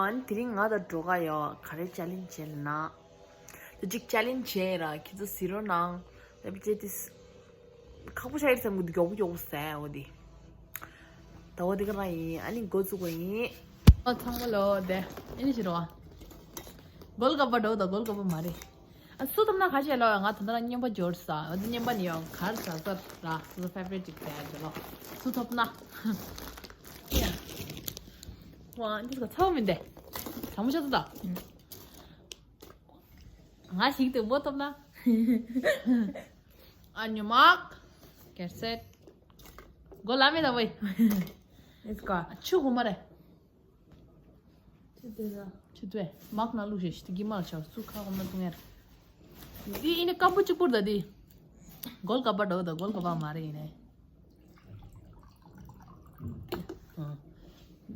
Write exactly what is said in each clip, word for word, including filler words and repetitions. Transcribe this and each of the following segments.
ཨ་ནི་དེ་རིང་ང་དང་སྒྲོལ་དཀར་ཡོད་ག་རེ་ཅལ་ལེན་བྱས་ལ་ན། ད་ཅིག་ཅལ་ལེན་བྱས་ར་ཁྱེད་ཚོ་གཟིགས་རོགས་གནང་། ད་བི་ཅེ་ཏིས། ཁག་པོ་ཆགས་ཡོད་བསམ་གི་འདུག་མགྱོགས་པོ་མགྱོགས་པོ་ཟས་འོ་དེ། ད་འོ་དེ་ག་རང་ཡིན། ཨ་ནི་འགོ་བཙུགས་པ་ཡིན། ཨ་ཚང་མ་ལོ་དེ་ཨ་ནི་ཞིག་རོ། གོལ་ག་པ་འགྲོ་ད་གོལ་ག་པ་མ་རེད། ཨ་སུ་ཐོབ་ན་ག་ཤེད་ལོ། ང་ད་ལྟ་རང་རྔན་པ་འབྱོར་ས། འོ་དེ་རྔན་པ་ནི་ཡང་གར་ས་ས་ར་སུ་ཕེ་ཝ་རིཊ་ཅིག་ཟས་འགྲོ་ལོ། སུ་ཐོབ་ན། ཡ། ཝ་འདི་ག་ཚ་བ་མིན་ཏེ། ཚ་མོ་ཆགས་ཚོད་ད། ང་ཞིག་ཏུ་མོ་ཐོབ་ན། ཨ་ཉོ་མག་གེར་སེད། གོ་ལ་མེད་ད་བོད། Let's go. ཆུ་གོ་མ་རེད། ཆུ་དེ་ལ། ཆུ་དེ་མག་ན་ལུག་ཞེས་ཤི་ཏི་གི་མར་ཆག་སུ་ཁ་གོ་མ་ཏུང་ཡར། འདི་ཨི་ནི་སྐམ་པོ་གཅིག་པུར་ད་འདི། གོལ་ག་པ་འགྲོ་ད་གོལ་ག་པ་མ་རེད་ཡིན་ནས།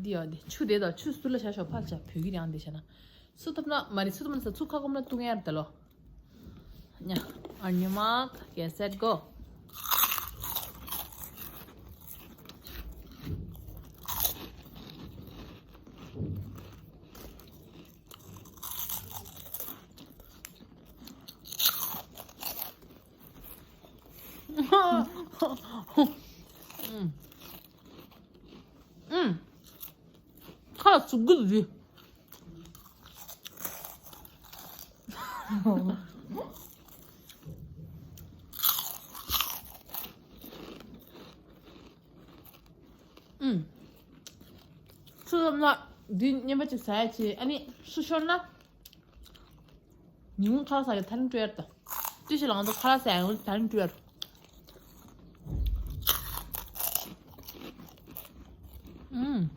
འདི་ཡོད་འདི་ཆུ་དེ་དང་ཆུ་སུ་ལ་བྱ་ཤོག་ཕལ་ཆ་བོད་ཀྱི་རང་འདི་བྱ་ན། སུ་ཐོབ་ན་མ་རེད་སུ་ཐོབ་ན་ས་ཚུགས་ཁ་སྐོམ་ན་ཏུང་ཡར་དེ་ལོ། ཉ། ཨ་ཉི་མ་གེ་སེད་གོ། ཁ་ལ་ཟུག་གི་རེད། ཨུམ། སུ་ལབ་ན་འདི་རྔན་པ་ཅིག་ཟ་ཡ་ཆེ། ཨ་ནི་སུ་ཤོར་ན། ཉིན་གུང་ཁ་ལག་ཟ་གི་ཐ་ལིང་སྤྲོད་ཡར་ད། ཅི་ཞིག་ལ་ང་ཚོ་ཁ་ལག་ཟ་ཡང་ཐ་ལིང་སྤྲོད་ཡར། ཨུམ།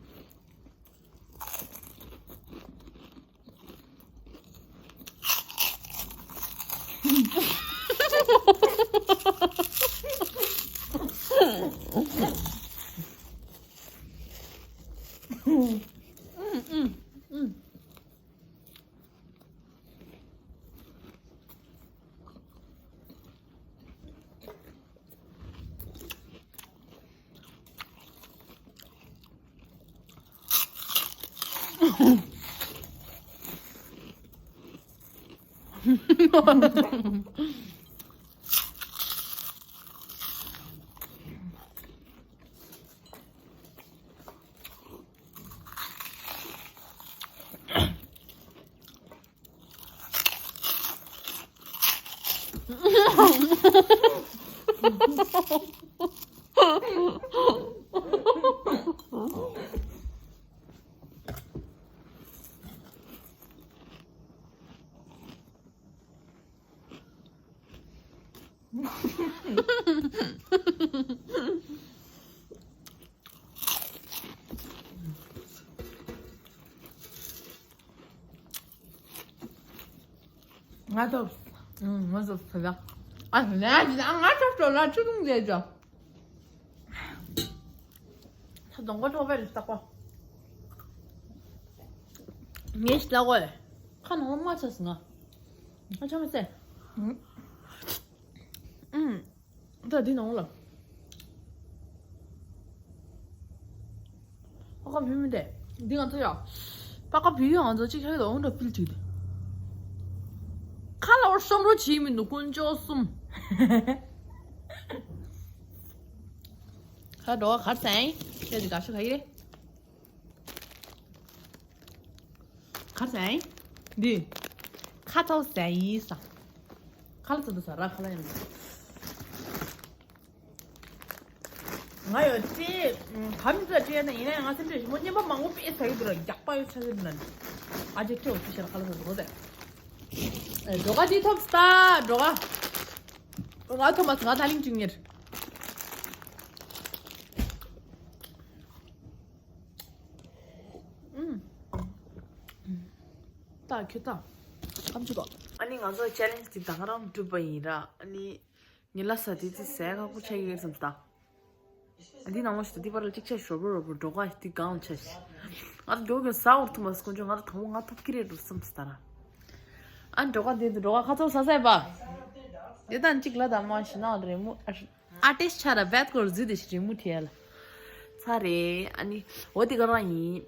ཨུམ་ཨུམ་ཨུམ། ང་ཚོ། ང་ཚོ་ཕ་ག་ཨ་ང་ང་ཚོ་ལ་ཆུ་དུང་རེད་ཅོ། ད་གདོང་པ་ཐོག་པའི་རིགས་བཏགས་པ། ངས་ཞིག་ལྟ་གོ། ཁ་ནང་ལ་མ་ཆགས་སོང་ང་། ཨ་ཆ་མ་ཟེར། ཨུམ། ད་འདི་ནང་ལ། པ་ཀ་བུ་མི་འདྲ། འདི་ང་ཚོ་ཡ། པ་ཀ་བུ་ཡ་ང་ཚོ་གཅིག་ཆགས་ཡོད་འོང་འདྲ་ཕིལ་གཅིག་དེ། ཁ་ལ་བར་བསམ་རོ་བྱེད་མི་འདུག་དཀོན་མཆོག་གསུམ། ཁ་འགྲོ་བ་གར་སེང་། ཁྱེད་ཀྱི་དགའ་ཤོས་ག་ཡི་རེད། ཁ་ཟས། འདི། ཁ་ཐོག་ཟས་ཡིན་ས། ཁ་ལ་ཚ་དུ་ཟ་ར་ཁ་ལ་ཡང་། ང་ཡོད་ཅི། ཧ་མི་ཚ་ཅི་ཡ་ན་ཡིན་ན་ཡང་ང་སེམས་ཁྲལ་ཞིམ་པོ་རྔན་པ་མང་པོ་དཔེ་ཟ་གི་འདུག་ར་རྒྱག་པ་ཡོད་ཆ་ཟེར་ན། ཨ་ཅེ་ཁྲེ་འོ་ཚུ་ཤར་ཁ་ལ་ཚ་དུ་རོ་དེ། ཨེ་འགྲོ་ག་འདི་ཐོབ་སྟ་འགྲོ་ག་ང་ཐོབ་མ་སོང་ང་ད་ལིང་ཅུང་ཉེར། ཨུམ། ད་ཁྱོད་ད། ཁམ་ཆུ་དོ། ཨ་ནི་ང་ཚོ་ཅེ་ལེན་ཇི་འདི་ད་ག་རང་འགྲུབ་པ་ཡིན་ར། ཨ་ནི་ངེད་ལ་ས་དེ་ཚི་ཟས་ཁག་པོ་ཆགས་ཀྱི་ཡོད་བསམ་ད། ཨ་འདི་ནང་ལོགས་ཤིག་ད་འདི་པར་ལ་ཅིག་ཆ་ཞོ་བོ་རོ་བོ་འགྲོ་ག་འདི་གང་ལ་ཆ་ཤི། ང་ད་མགྱོགས་མགྱོགས་ཟ་འུར་ཐུབ་མ་སོང་ཅོ། ང་ད་དང་པོ་ང་ཐོབ་ཀྱི་རེད་འགྲོ་བསམ་ད་ར། ཨ་འགྲོ་ག་འདི་འགྲོ་ག་ཁ་ཚོགས་ཟ་ཟས་པ། འདི་དང་གཅིག་ལ་ད་མ་ཤི་ན་རེ་མོ་ཨ། ཨ་ཏེས་ཆ་ར་བད་ཀོར་ཟི་དེ་ཤི་རི་མུ་ཐེལ། ཚ་རེ་ཨ་ནི་འོ་དེ་ག་རང་ཡིན།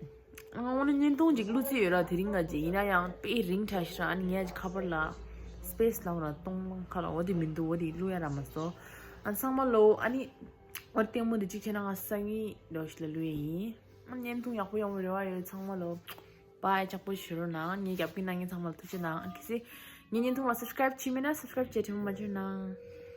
ཨ་འོ་ན་བརྙན་ཐུང་ཅིག་བླུག་རྩིས་ཡོད་ར། དེ་རིང་ག་ཅིག་ཡིན་ན་ཡང་དཔེ་རིང་དྲགས་ཤག་ཨ་ནི་ངས་ཅིག་ཁ་པར་ལ་སི་པེ་སི་ལབ་ར་གཏོང་ཁ་ལ་འོ་དེ་མི་འདུག་འོ་དེ་བླུག་ཡ་རག་མ་སོང་། ཨ་ཚང་མ་ལོ་ཨ་ནི་འོ་ལྟད་མོ་འདི་གཅིག་བྱས་ན་ང་སང་ཉིན་འདྲ་ཞིག་ལ་བླུག་ཡ་ཡིན། ཨ་བརྙན་ཐུང་ཡག་པོ་ཡོང་བའི་རེ་བ་ཡོད། ཚང་མ་ལོ་བའི་ལྕགས་པོ་བྱེད་རོགས་གནང་། ངའི་རྒྱབ་ཀྱི་ནང་ངའི་ཚང་མ་ལ་ཐུགས་རྗེ་གནང་། ཨ་གལ་སྲིད་ངའི་བརྙན་ཐུང་ལ་སབ་སི་ཀ་རེབ་བྱས་མེད་ན་སབ་སི་ཀ་རེབ་བྱས་དྲན་པ་མ་བརྗེད་གནང་།